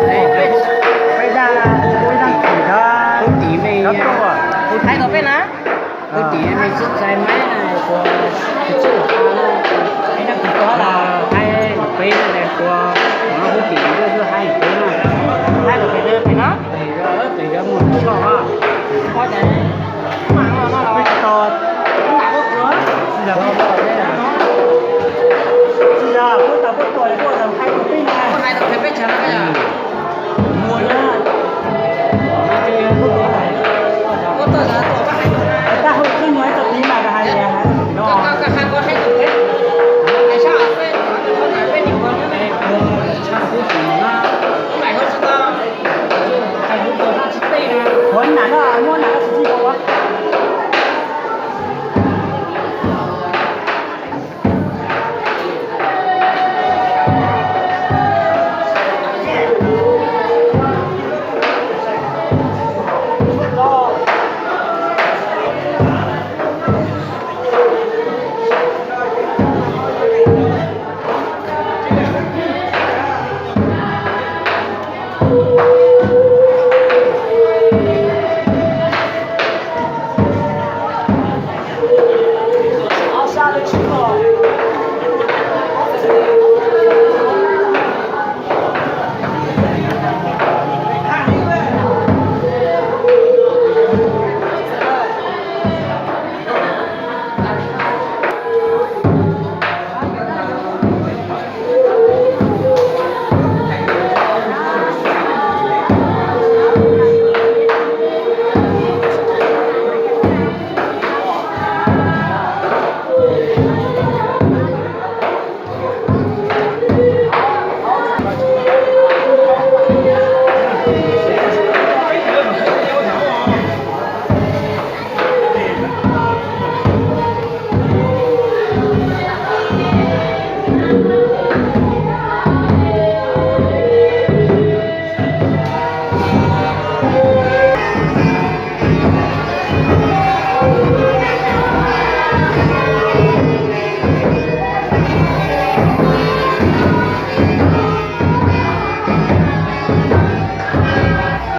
Peb dag, peb dag tim no, tim me, hais rau peb na. Tim me tsis txais maiv na, kuv tsis txawj ha no, peb dag tim no los hais peb na, kuv no kuv tim no kuj hais peb na. Hais rau peb peb na. Peb mus txog Ua nam no, muab nam no tsis txij ua.